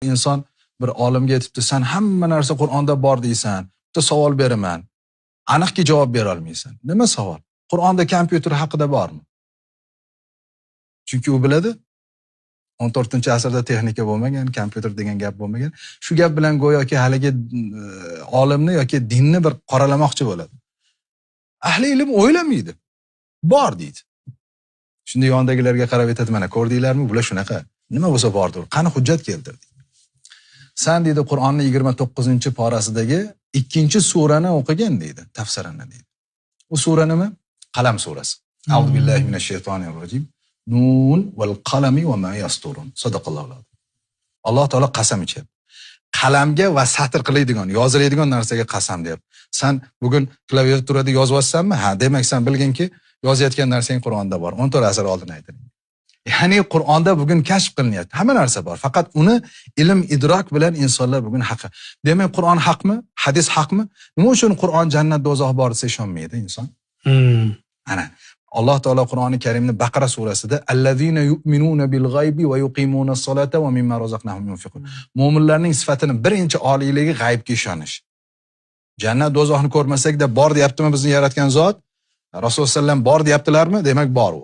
Inson bir olimga aytibdi, san hamma narsa Qur'onda bor deysan, bitta savol beraman. Aniqki javob bera olmaysan. Nima savol? Qur'onda kompyuter haqida bormi? Chunki u biladi. 14-asrda texnika bo'lmagan, kompyuter degan gap bo'lmagan. Shu gap bilan go'yoki haligi olimni yoki dinni bir qoralamoqchi bo'ladi. Ahli ilm o'ylamaydi. Bor deydi. Shunda yonidagilarga qarab aytadi, mana ko'rdinglarmi, bular shunaqa. Nima bo'lsa bordir. Qani hujjat keltir deydi. San deydi Qur'onning 29-porasidagi 2-surani o'qigin deydi, tafsirini deydi. U sura nima? Qalam surasi. A'udhu billahi minash shaytonir rojim. Nun val qalami va ma yasturun. Sadaqallohu azim. Alloh taolo qasam ichyapti. Qalamga va satr qiladigan, yoziladigan narsaga qasam deyapti. San bugun klaviaturada yozyapsanmi? Ha, demak san bilginki, yozayotgan narsang Qur'onda bor. 14 asr oldin aytilgan. Ya'ni Qur'onda bugun kashf qilinyapti. Hamma narsa bor. Faqat uni ilm idrok bilan insonlar bugun haqi. Demak, Qur'on haqmi? Hadis haqmi? Nima uchun Qur'on jannat do'zax bor desa ishonmaydi inson? Ana Alloh taolo Qur'oni Karimni Baqara surasida allazina yu'minuna bil g'aybi va yuqimuna as-solata va mimma razaqnahum yunfiqun. Mo'minlarning sifatini birinchi oliyligi g'aybga ishonish. Jannat do'zaxni ko'rmasakda bor deyaptimi bizni yaratgan zot? Rasululloh sallam bor deyaptilarmi? Demak bor u.